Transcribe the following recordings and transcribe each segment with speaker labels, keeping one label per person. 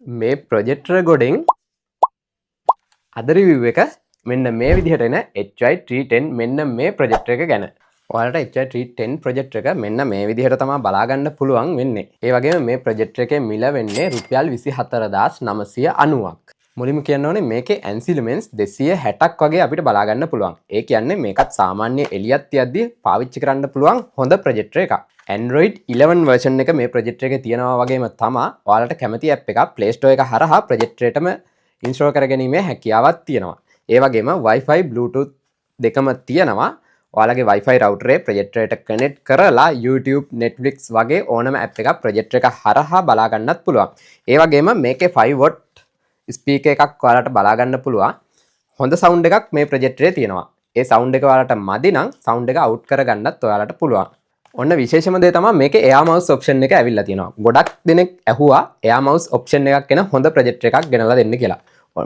Speaker 1: මේ ප්‍රොජෙක්ටර් ගොඩෙන් අද රිවිව් එක මෙන්න මේ විදිහට එන HY310 මෙන්න මේ ප්‍රොජෙක්ටර් එක ගැන. ඔයාලට HY310 projector එක මෙන්න මේ විදිහට තමයි බලා ගන්න පුළුවන් වෙන්නේ. ඒ වගේම මේ ප්‍රොජෙක්ටර් එකේ මිල වෙන්නේ රුපියල් 24,990ක්. මුලින්ම කියන්න ඕනේ මේකේ ANSI lumens 260ක් වගේ අපිට බලා ගන්න පුළුවන්. ඒ කියන්නේ මේකත් සාමාන්‍ය එළියක් තියද්දි පාවිච්චි කරන්න පුළුවන් හොඳ ප්‍රොජෙක්ටර් එකක්. Android 11 version එක මේ ප්‍රොජෙක්ටර් එකේ තියෙනවා වගේම තමා ඔයාලට කැමති ඇප් එකක් Play Store එක හරහා ප්‍රොජෙක්ටරේටම ඉන්ස්ටෝල් කරගැනීමේ හැකියාවක් තියෙනවා. ඒ වගේම Wi-Fi, Bluetooth දෙකම තියෙනවා. ඔයාලගේ Wi-Fi රවුටරේ ප්‍රොජෙක්ටරේට කනෙක්ට් කරලා YouTube, Netflix වගේ ඕනම ඇප් එකක් ප්‍රොජෙක්ටර් එක හරහා බලා ගන්නත් පුළුවන්. ඒ වගේම මේකේ 5 watt speaker එකක් ඔයාලට බලා ගන්න පුළුවන්. හොඳ සවුන්ඩ් එකක් මේ ප්‍රොජෙක්ටරේ තියෙනවා. ඒ සවුන්ඩ් එක ඔයාලට මදි නම් සවුන්ඩ් එක අවුට් කරගන්නත් ඔයාලට පුළුවන්. ඔන්න විශේෂම දේ තමයි මේකේ Air Mouse option එක ඇවිල්ලා තියෙනවා. ගොඩක් දෙනෙක් ඇහුවා Air Mouse option එකක් එන හොඳ ප්‍රොජෙක්ටර් එකක් ගෙනලා දෙන්න කියලා.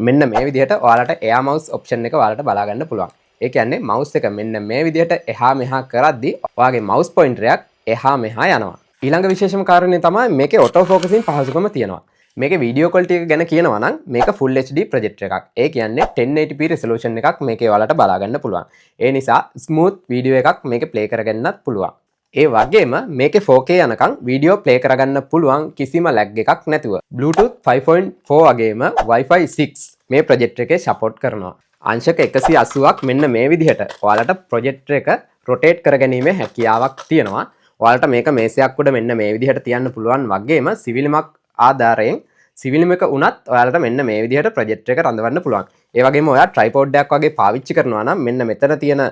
Speaker 1: මෙන්න මේ විදිහට ඔයාලට Air Mouse option එක ඔයාලට බලා ගන්න පුළුවන්. ඒ කියන්නේ මවුස් එක මෙන්න මේ විදිහට එහා මෙහා කරද්දි ඔයාගේ මවුස් පොයින්ටර් එකක් එහා මෙහා යනවා. ඊළඟ විශේෂම කාරණේ තමයි මේකේ ඔටෝ ෆෝකසින් පහසුකම තියෙනවා. මේකේ වීඩියෝ ක්වොලිටි එක ගැන කියනවා නම් මේක Full HD projector එකක්. ඒ කියන්නේ 1080p resolution එකක් මේකේ ඔයාලට බලා ගන්න පුළුවන්. ඒ නිසා ස්මූත් වීඩියෝ එකක් මේකේ ප්ලේ කරගන්නත් පුළුවන්. ඒ වගේම මේකේ 4K යනකම් වීඩියෝ ප්ලේ කරගන්න පුළුවන් කිසිම ලැග් එකක් නැතුව. Bluetooth 5.4 වගේම Wi-Fi 6 මේ ප්‍රොජෙක්ටර් එකේ සපෝට් කරනවා. අංශක 180ක් මෙන්න මේ විදිහට ඔයාලට ප්‍රොජෙක්ටර් එක රොටේට් කරගැනීමේ හැකියාවක් තියෙනවා. ඔයාලට මේක මේසයක් උඩ මෙන්න මේ විදිහට තියන්න පුළුවන් වගේම සිවිලිමක් ආධාරයෙන් සිවිලිමක වුණත් ඔයාලට මෙන්න මේ විදිහට ප්‍රොජෙක්ටර් එක රඳවන්න පුළුවන්. ඒ වගේම ඔයා ට්‍රයිපෝඩ් එකක් වගේ පාවිච්චි කරනවා නම් මෙන්න මෙතන තියෙන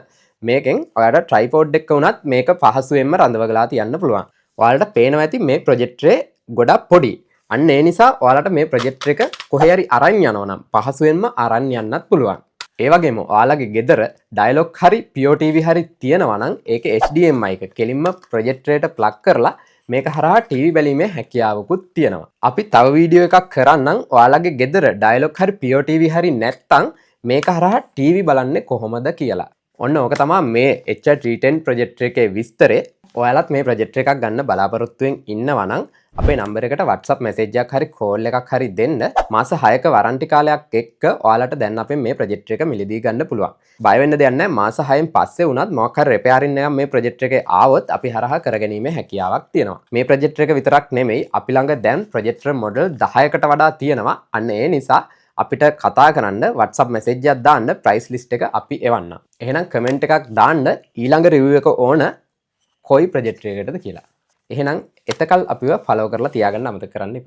Speaker 1: මේකෙන් ඔයාලට ට්‍රයිපෝඩ් එක වුණත් මේක පහසුවෙන්ම රඳවගලා තියන්න පුළුවන්. ඔයාලට පේනවා ඇති මේ ප්‍රොජෙක්ටරේ ගොඩක් පොඩි. අන්න ඒ නිසා ඔයාලට මේ ප්‍රොජෙක්ටර් එක කොහේ හරි අරන් යනවා නම් පහසුවෙන්ම අරන් යන්නත් පුළුවන්. ඒ වගේම ඔයාලගේ ගෙදර ඩයලොග් හරි PEO TV හරි තියෙනවා නම් ඒකේ HDMI එක කෙලින්ම ප්‍රොජෙක්ටරේට ප්ලග් කරලා මේක හරහා ටීවී බැලීමේ හැකියාවකුත් තියෙනවා. අපි තව වීඩියෝ එකක් කරන්නම් ඔයාලගේ ගෙදර ඩයලොග් හරි PEO TV හරි නැත්තම් මේක හරහා ටීවී බලන්නේ කොහොමද කියලා. ඔන්න ඕක තමා මේ HY310 projector එකේ විස්තරේ. ඔයාලත් මේ ප්‍රොජෙක්ටර් එකක් ගන්න බලාපොරොත්තුවෙන් ඉන්නවා නම් අපේ නම්බර් එකට WhatsApp message එකක් හරි කෝල් එකක් හරි දෙන්න. මාස 6ක වරන්ටි කාලයක් එක්ක ඔයාලට දැන් අපෙන් මේ ප්‍රොජෙක්ටර් එක මිලදී ගන්න පුළුවන්. බය වෙන්න දෙයක් නැහැ. මාස 6න් පස්සේ වුණත් මොකක් හරි රිපෙයාරින් එකක් මේ ප්‍රොජෙක්ටර් එකේ ආවොත් අපි හරහා කරගැනීමේ හැකියාවක් තියෙනවා. මේ ප්‍රොජෙක්ටර් එක විතරක් නෙමෙයි, අපි ළඟ දැන් ප්‍රොජෙක්ටර් මොඩල් 10කට වඩා තියෙනවා. අන්න ඒ නිසා අපිට කතා කරන්න, WhatsApp message එකක් දාන්න, ප්‍රයිස් ලිස්ට් එක අපි එවන්න. එහෙනම් කමෙන්ට් එකක් දාන්න ඊළඟ රිවිව් එක ඕන කොයි ප්‍රොජෙක්ටර් එකකටද කියලා. එහෙනම් එතකල් අපිව ෆලෝ කරලා තියාගන්න අමතක කරන්න එපා.